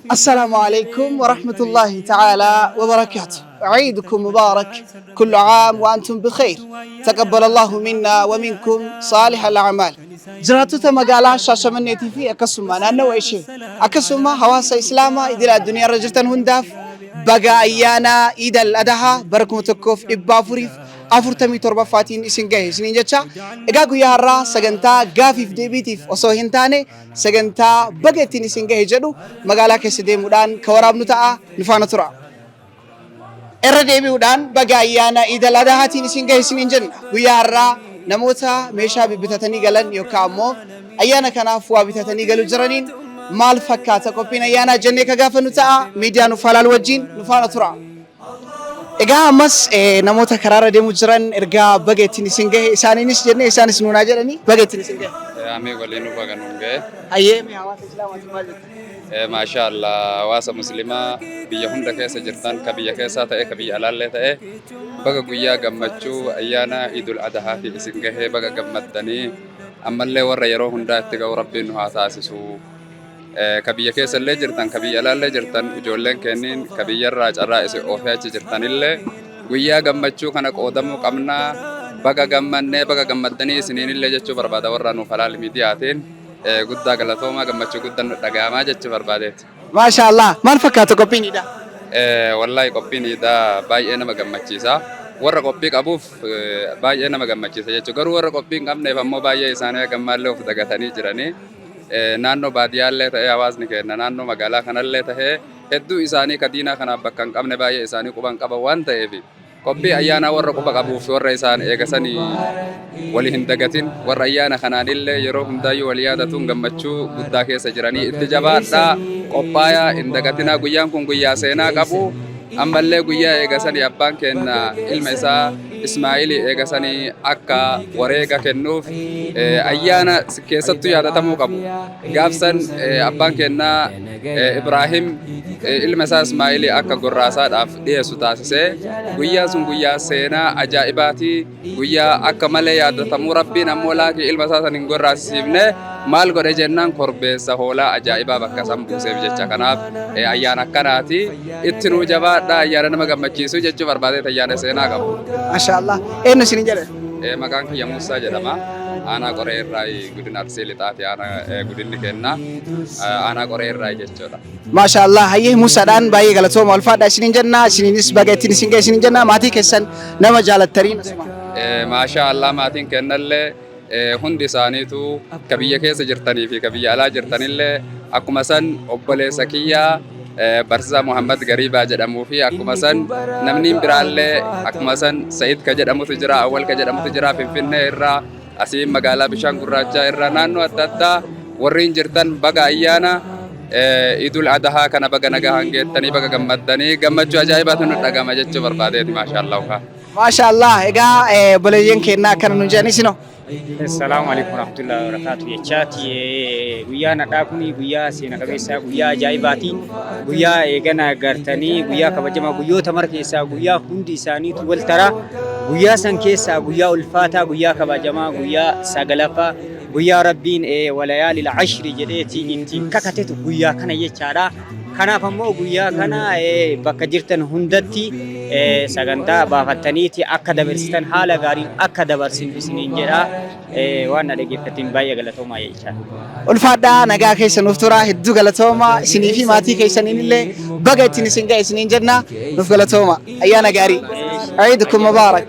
السلام عليكم ورحمة الله تعالى وبركاته. عيدكم مبارك، كل عام وأنتم بخير، تقبل الله منا ومنكم صالح الأعمال. Jiraattota magaalaa Shaashamanneetii fi akkasuma naannawa ishee, akkasuma hawaasa Islaamaa idil addunyaa irra jirtan hundaaf baga ayyaana Iid al Adahaa bara 1447ffaatiin isin gahe isiniin jecha. Egaa guyyaa har'aa sagantaa gaafiif deebiitiif osoo hin taane, sagantaa baga ittiin isin gahe jedhu magaalaa keessa deemuudhaan ka waraabnu ta'a. Nu faana tura. Irra deebi'uudhaan baga ayyaana Iid al Adahaatiin isin gahe isiniin jenna. Guyyaa har'aa namoota meeshaa bibbitatanii galan yookaan ammoo ayyaana kanaaf waa bitatanii galuu jiraniin maal fakkaata qophiin ayyaanaa jennee ka gaafannu ta'a. Miidiyaa Nuuf Halaal wajjin nu faana tura. Egaa ammas namoota karaarra deemuu jiran ergaa baga ittiin isin gahe isaaniinis jennee, isaanis nuunaa jedhanii, baga ittiin isin gahe. Amee, waliin nu baga nuun gahe. Hayyee, mee hawaasa Islaamaatiin maal jettu? Maashaa Allah, hawaasa Muslimaa biyya hunda keessa jirtan, ka biyya keessaa ta'e, ka biyya alaallee ta'e, baga guyyaa gammachuu ayyaana Idul Adahaatiin isin gahee, baga gammaddanii. Ammallee warra yeroo hundaa itti ga'u Rabbiin nu haa taasisu. Ka biyya keessa illee jirtan, ka biyya alaallee jirtan, ijoolleen kenniin ka biyyarraa carraa isin oofee achi jirtanillee guyyaa gammachuu kana qoodamuu qabnaa. Baga gammannee, baga gammaddanii isiniinillee jechuu barbaada warra Nuuf Halaal Miidiyaatiin. Guddaa galatoomaa, gammachuu guddaan nu dhaga'amaa jechuu barbaadeeti. Maashaa Allah, maal fakkaata qophiin iidaa? Wallaahi, qophiin iidaa baay'ee nama gammachiisa. Warra qophii qabuuf baay'ee nama gammachiisa jechuudha. Garuu warra qophii hin qabneef ammoo baay'ee isaanii gammaallee of dagatanii jiranii. Naannoo baadiyyaallee ta'ee, hawaasni keenya naannoo magaalaa kanallee ta'ee, hedduu isaanii ka diinaa kanaaf bakka hin qabne, baay'ee isaanii quba hin qaban waan ta'eef, qophii ayyaanaa warra quba qabuuf, warra isaan eegasanii wali hin dagatin, warra ayyaana kanaanillee yeroo hundaayyuu wal yaadatuun gammachuu guddaa keessa jiranii, itti jabaadhaa, qophaayaa, hin dagatinaa. Guyyaan kun guyyaa seenaa qabu. Ammallee guyyaa eegasanii abbaan keenya ilma isaa Ismaa'ilii eegasanii akka wareega kennuuf ayyaana keessattuu yaadatamuu qabu. Gaafsan abbaan keenya Ibraahim ilma isaa Ismaa'ilii akka gorraasaadhaaf dhiyeessu taasisee, guyyaan sun guyyaa seenaa ajaa'ibaati. Guyyaa akka malee yaadatamuu. Rabbiin ammoo laakii, ilma isaa san hin gorraasisiifne. Maal godhe jennaan, korbeessa hoolaa ajaa'ibaa bakka san buuseef jecha. Kanaaf ayyaana akkanaati, itti nuu jabaadha, ayyaana nama gammachiisu jechuu barbaadeet, ayyaana seenaa qabu. Maashaa Allah. Eenyu isiniin jedhe? Maqaan kiyya Muusaa jedhama. Aanaa Qoree irraa, godina Arsii Lixaati aanaa godinni kenna. Aanaa Qoree irraa jechuudha. Maashaa Allah. Hayyee, Muusaadhaan baay'ee galatooma, ulfaadha isiniin jenna. Isiniinis baga ittiin isin gahe isiniin jenna. Maatii keessan nama jaalattaniin asuma. Maashaa Allah, maatiin kennallee hundi isaaniitu ka biyya keessa jirtanii fi ka biyya alaa jirtanillee, akkuma san obboleessa kiyyaa barsiisaa Muhammad Gariibaa jedhamuu fi akkuma san namni biraallee, akkuma san Sa'id ka jedhamutu jira, Awwal ka jedhamutu jira, Finfinnee irraa, asii magaalaa Bishaan Gurraachaa irraa, naannoo adda addaa warreen jirtan, baga ayyaana Idul Adahaa kana baga nagahaan geettanii, baga gammaddanii, gammachuu ajaa'ibaatu nu dhagama jechuu barbaadeeti, maashaa Allah. Maashaa Allah. Egaa obboleeyyan keenya akkana nu jedhan, isinoo. Assalaamu alaikum warahmatullahi wabarakatuh jechaati. Guyyaan har'aa kun guyyaa seena qabeessaa, guyyaa ajaa'ibaati. Guyyaa eegana gartanii, guyyaa kabajamaa, guyyoota mara keessaa guyyaa hundi isaaniitu wal taraa. Guyyaa san keessaa guyyaa ulfaataa, guyyaa kabajamaa, guyyaa sagalaffaa, guyyaa Rabbiin walayaalil ashri jedheeti ittiin kakatetu guyyaa kana jechaadha. Kanaaf ammoo guyyaa kana bakka jirtan hundatti sagantaa baafattaniiti akka dabarsitan, haala gaariin akka dabarsinu isiniin jedha. Waan na dhaggeeffattiin baay'ee galatoomaa jecha. Ulfaadhaa, nagaa keessa nuuf tura, hedduu galatooma. Isinii fi maatii keessaniin illee baga ittiin isin ga'e isiniin jenna. Nuuf galatooma, ayyaana gaarii, عيدكم مبارك.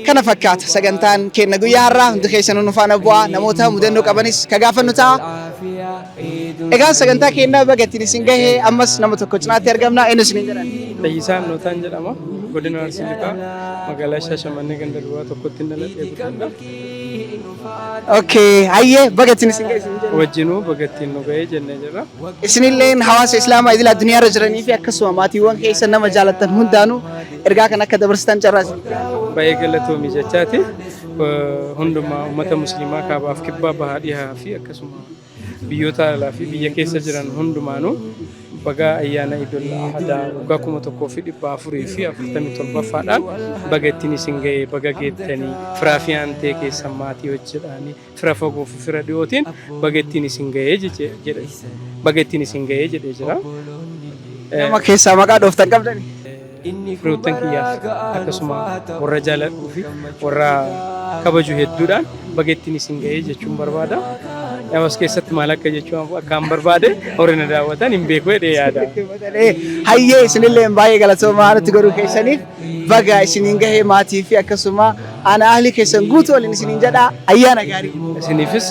Kana fakkaata sagantaan keenya guyyaa har'aa. Hundi keessanuu nu faana bu'aa, namoota mudannoo qabanis ka gaafannu ta'a. Egaa sagantaa keenya baga ittiin isin gahe, ammas nama tokko cinaatti argamna. Eenyu isiniin jedhan? Fayyisaan Nootaan jedhama. Godina Arsii Lixaa, magaalaa Shaashamannee, ganda duwwaa tokkotti dhaladhee guddadha. Okay, hayyee, baga ittiin isin gahe isiniin jenna. Wajjinuu baga ittiin nu ga'ee jennee jirra. Isinilleen hawaasa Islaamaa idil addunyaa irra jiranii fi akkasuma maatiiwwan keessan nama jaalattan hundaanuu ergaa kan akka dabarsitan carraa isin. Baay'ee galatoomii jechaati. Hundumaa uummata Musliimaa kaabaaf kibbaa, bahaa dhihaa fi akkasuma Biyyoota alaa fi biyya keessa jiran hundumaanuu baga ayyaana Idul Adhaa waggaa 1447ffaadhaan baga ittiin isin ga'e, baga geettanii, firaa fi aantee keessan maatii hojjedhaanii, fira fagoo fi fira dhiyootiin baga ittiin isin ga'e jedhe, baga ittiin isin ga'e jedhee jira. Nama keessaa maqaa dhooftan qabdani? Firoottan kiyyaaf akkasuma warra jaaladhuu fi warra kabaju hedduudhaan baga ittiin isin ga'ee jechuun barbaada. As keessatti maal akka jechuun akkaan barbaade warri na daawwatan hin beeku jedhee yaada. Hayyee, isinillee baay'ee galatoomaa nutti godhuu keessaniif. Baga isiniin gahee maatii fi akkasuma ana ahli keessan guutuu waliin isiniin jedha, ayyaana gaarii. Isiniifis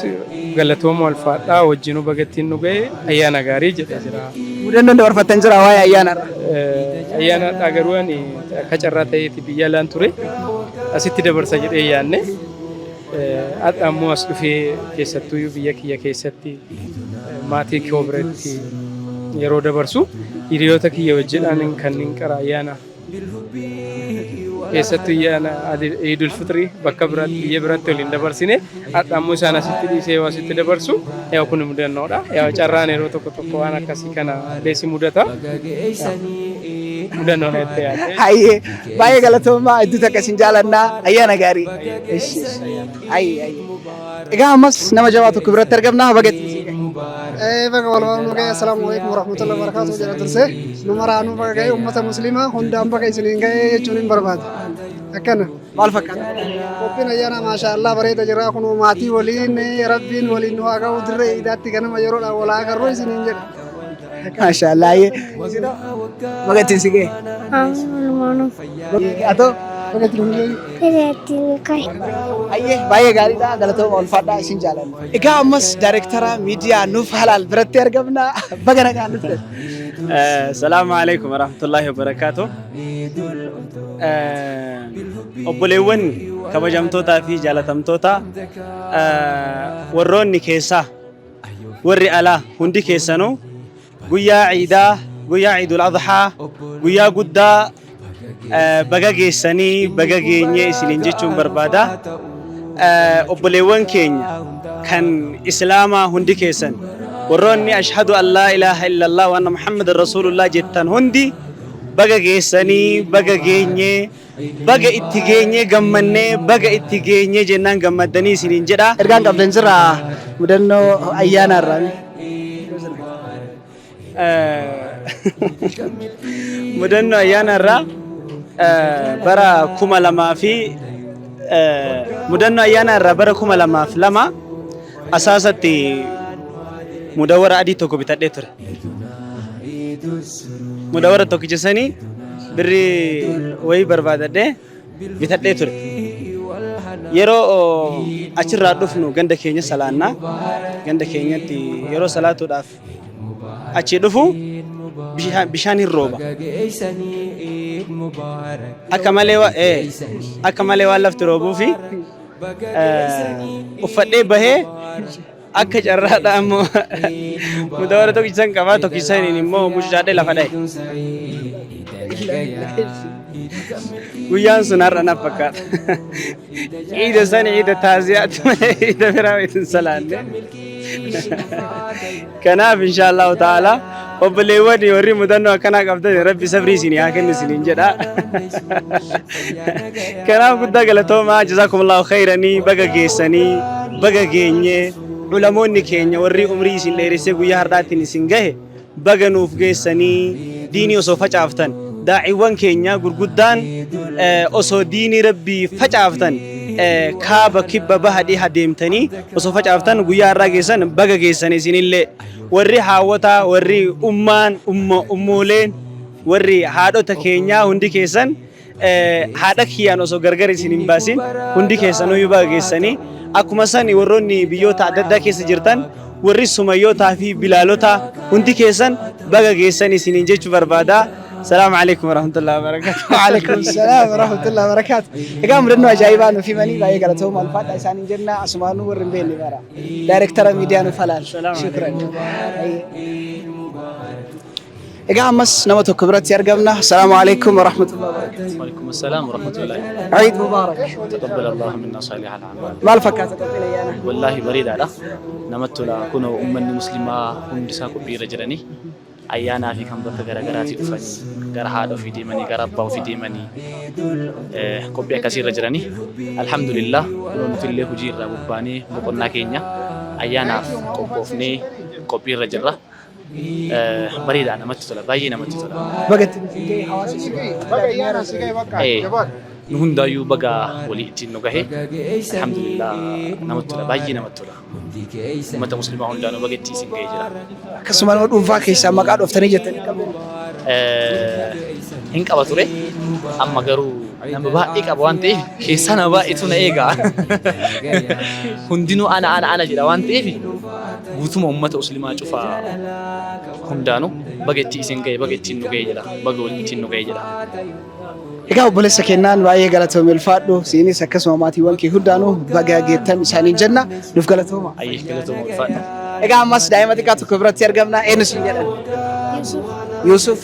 galatooma, ulfaadhaa, wajjinuu baga ittiin nu ga'e, ayyaana gaarii jedhee jira. Mudannoon dabarfattan jira waa'ee ayyaana irraa? Ayyaana har'aa garuu ani akka carraa ta'eeti biyya alaan ture, asitti dabarsa jedhee yaadne. Har'a ammoo as dhufee, keessattuu biyya kiyya keessatti maatii koo biratti yeroo dabarsu, hiriyoota kiyya wajjidhaan kanneen qara ayyaana, keessattuu ayyaana Idul Fitrii bakka biraatti, biyya biraatti waliin dabarsine, har'a ammoo isaan asitti dhiisee yoo asitti dabarsu, yaa kun mudannoodha. Yaa carraan yeroo tokko tokko waan akkasii kana illee si mudata. Mudannoodha itti yaadde. Hayyee, baay'ee galatoomaa, hedduu takka isin jaalannaa, ayyaana gaarii. Hayyee hayyee. Egaa ammas nama jabaa tokko biratti argamna, baga ittiin isin gahe. Baga walumaan nu gahe. Assalaamu alaikum warahmatullahi wabarakatuh jedha. Dursee nu maraanuu baga gahe, ummata muslimaa hundaan baga isiniin gahe jechuun hin barbaada. Akkana. Maal fakkaata? Qophiin ayyaana maasha Allah bareeda jira, kun maatii waliin rabbiin waliin nu haa ga'u, dirree iidaatti ganama yeroodhaan wal haa agarru isiniin jedha. Maasha Allah. Hayyee. Baga ittiin si gahe. Walumaanuu. Atoo? Baga ittiin nu gahe. Baga ittiin gahe. Hayyee, baay'ee gaariidha, galatooma, ulfaadhaa, isin jaalanna. Egaa ammas daayirektara miidiyaa Nuuf Halaal biratti argamna, baga nagaan dhufte. Salaamu alaikum warahmatullahi wabarakatuh. Obboleewwan kabajamtootaa fi jaalatamtoota, warroonni keessaa, warri alaa, hundi keessanuu guyyaa ciidaa, guyyaa Ciidul Adhaa, guyyaa guddaa baga geessanii, baga geenyee isiniin jechuun barbaada. Obboleewwan keenya kan Islaamaa hundi keessan, warroonni ashhadu an laa ilaaha illallah wa anna Muhammadan rasuulullah jettan hundi, baga geessanii, baga geenyee, baga itti geenyee gammannee, baga itti geenyee jennaan gammaddanii isiniin jedha. Ergaan qabdan jira mudannoo ayyaana irraa? Mudannoo ayyaana irraa bara 2000 fi mudannoo ayyaana irraa bara 2002 asaasatti mudawwara adii tokko bitadhee ture. Mudawwara tokkicha sanii birrii wayii barbaadadhee bitadhee ture. Yeroo achirraa dhufnu ganda keenya salaannaa, ganda keenyatti yeroo salaatuudhaaf achi dhufu bishaan hin rooba. Akka malee waan lafti roobuu fi uffadhee bahee, akka carraadha ammoo mudawara tokkicha qabaa, tokkicha immoo mucucaadhee lafa dhahe. Guyyaan sun har'a naaf fakkaata. Ciida san ciida taaziyaatti malee ciida biraa ittiin salaanne. Kanaaf insha Allahu ta'ala, obboleewwan warri mudannoo akkanaa qabdan, rabbi sabrii isinii haa kennu isiniin jedha. Kanaaf guddaa galatoomaa, jazaakumullahu khayranii, baga geessanii, baga geenyee. Ulamoonni keenya warri umrii isin dheeressee guyyaa har'aatiin isin gahe, baga nuuf geessanii. Diinii osoo facaaftan, daa'iiwwan keenya gurguddaan osoo diinii rabbii facaaftan, kaaba, kibba, baha, dhiha deemtanii osoo facaaftan guyyaa har'aa geessan, baga geessan isinillee. Warri haawwataa, warri ummaan, ummooleen, warri haadhota keenyaa hundi keessan, haadha kiyyaan osoo gargar isin hin baasin, hundi keessanuu baga geessanii. Akkuma san warroonni biyyoota adda addaa keessa jirtan, warri sumayyootaa fi bilaalota, hundi keessan baga geessan isiniin jechuu barbaada. Salaamu alaikum warahmatullahi wabarakatuh. Waalaikum salaam warahmatullahi wabarakatuh. Egaa mudannoo ajaa'ibaa nuuf himanii, baay'ee galatooma, ulfaadha isaaniin jenna. Asumaanuu warri hin beekne bara. Daayirektara miidiyaa Nuuf Halaal. Shukran. Egaa ammas nama tokko biratti argamna. Assalaamu alaikum wa rahmatullahi wa barakatuh. وعليكم السلام ورحمة الله. Eid Mubarak. تقبل الله منا صالح الأعمال. Maal fakkaata qophiin ayyaanaa? Wallaahi bareedaadha. Namatti tola kunoo uummanni muslimaa hundi isaa qophiirra jiranii ayyaanaa fi kan bakka garaagaraatii dhufanii gara haadha ofii deemanii gara abbaa ofii deemanii qophii akkasiirra jiranii alhamdulillah kunoo nuti illee hojii irraa bobbaanee boqonnaa keenya ayyaanaaf qophoofnee qophiirra jirra. Bareedaa namatti tola, baay'ee namatti tola. Baga ittiin isin gahe hawaasa isin gahe. Nu hundaayyuu baga walii ittiin nu gahe, alhamdulillah, namatti tola, baay'ee namatti tola. Uummata muslimaa hundaanuu baga ittiin isin gahe jira. Akkasuma nama dhuunfaa keessaa maqaa dhooftanii jettanii qabdu. Hin qaba ture, amma garuu nama baay'ee qaba waan ta'eef keessaa nama baay'eetu na eega. Hundinuu ana ana ana jedha waan ta'eef guutuma uummata muslimaa cufaa hundaanuu baga itti isin gahe, baga ittiin nu gahe jedha, baga waliin ittiin nu gahe jedha. Egaa obboleessa kennaan baay'ee galatoome, ulfaadhu. Siinis akkasuma maatiiwwan kee hundaanuu baga geettan isaaniin jenna, nuuf galatooma. Ayyee, galatooma, ulfaadha. Egaa ammas daa'ima xiqqaa tokko biratti argamna. Eenyu siin jedhan? Yusuf. Yusuf.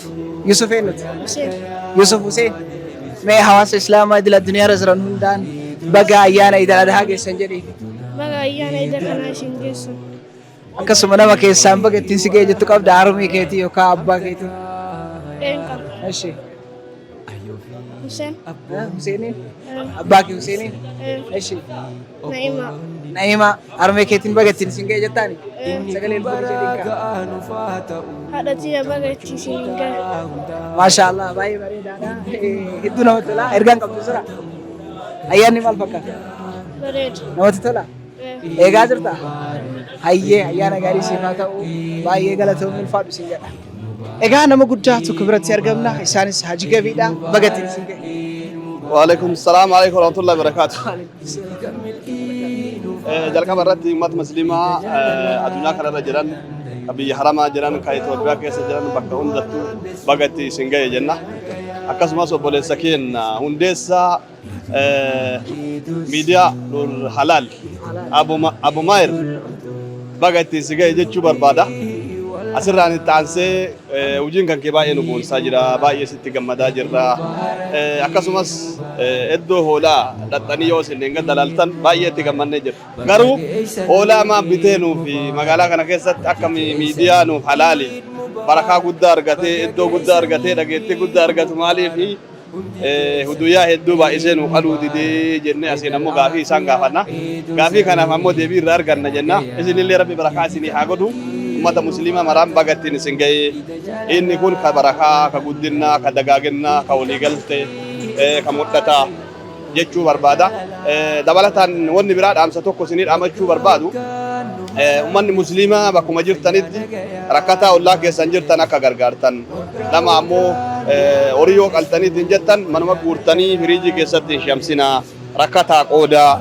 Yusuf eenyuti? Hussein. Yusuf Hussein. Mee hawaasa Islaamaa idil addunyaa irra jiran hundaan baga ayyaana Idil Adhaa geessan jedhi. Baga ayyaana Iida kanaa isin geessan. Akkasuma nama keessaan baga ittiin si ga'e jettu qabda, harmee keetii yookaan abbaa keetii? Een, qaba. Eshi. Hussein. Huseeniin? Abbaa kee Huseeniin? Eshi. Naima. Naima, harmee keetiin baga ittiin isin ga'e jettaani? Sagalee ilmoo jedhiin kaa. Haadha tiyya baga itti isin gahe. Maasha Allah, baay'ee bareedaadha. Hedduu namatti tola. Ergaan qabdu jira. Ayyaanni maal fakkaata? Bareeda. Namatti tola? Eegaa jirta? Hayyee, ayyaana gaarii siif haa ta'u. Baay'ee galatoomii, ulfaadhu siin jedha. Egaa nama guddaa tokko biratti argamna. Isaanis Haji Gabiidha. Baga ittiin isin ga'e. وعليكم السلام عليكم ورحمة الله وبركاته. Jalqaba irratti uummata musliimaa addunyaa kanarra jiran, kan biyya haramaa jiran, kan Itoophiyaa keessa jiran, bakka hundattuu baga itti isin ga'e jenna. Akkasumas obboleessa keenya hundeessaa miidiyaa Nur Halaal Abu Maayir baga itti isin ga'e jechuu barbaada. Asirraan itti aansee hojiin kan kee baay'ee nu boonsaa jira, baay'ee sitti gammadaa jirra. Akkasumas iddoo hoolaa dhaxxanii yoo isin hin dalaaltan baay'ee itti gammannee jira. Garuu hoolaa maa bitee nuuf magaalaa kana keessatti akka miidiyaa nuuf halaali barakaa guddaa argatee, iddoo guddaa argatee, dhageettii guddaa argatu maaliifi huduyyaa hedduu baay'isee nu qaluu didee jennee asiin ammoo gaafii isaan gaafanna. Gaafii kanaaf ammoo deebii irraa arganna jenna. Isinillee Rabbi barakaa isinii haa godhu. Ummata musliima maraan baga ittiin isin ga'e. Inni kun ka barakaa, ka guddinnaa, ka dagaaginnaa, ka waliigalte, ka mul'ataa jechuu barbaada. Dabalataan wanni biraa dhaamsa tokko isinii dhaamachuu barbaadu. Uummanni musliimaa bakkuma jirtanitti rakkataa ollaa keessan jirtan akka gargaartan. Lama ammoo horii yoo qaltaniitiin jettan manuma guurtanii firiijii keessatti hin shamsinaa. Rakkataa qoodaa.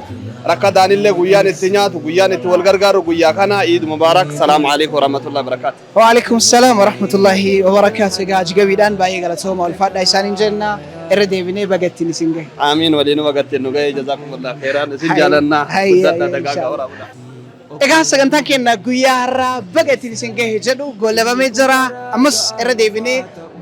Rakkataanillee guyyaan itti nyaatu, guyyaan itti wal gargaaru guyyaa kana. Iid Mubaarak. Salaamu alaikum warahmatullahi wabarakatuh. وعليكم السلام ورحمة الله وبركاته. Egaa Haji Gabiidhaan baay'ee galatooma, ulfaadhaa isaaniin jenna. Irra deebinee baga ittiin isin gahe. Amiin, waliinuu baga ittiin nu gahe. Jazakumullah khairan. Isin jaalannaa. Hayya, Guddadhaa, hayya, dagaagaa, inshallah. horaa bulaa. Egaa sagantaan keenya guyyaa har'aa baga ittiin isin gahe jedhu goolabamee jira. Ammas irra deebinee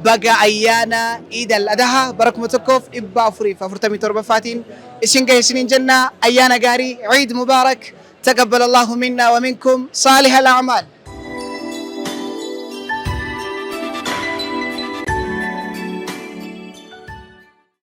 baga ayyaana Iid al-Adhaa bara 1447ffaatiin isin gahe isiniin jenna. Ayyaana gaarii, Eid Mubaarak. تقبل الله منا ومنكم صالح الأعمال.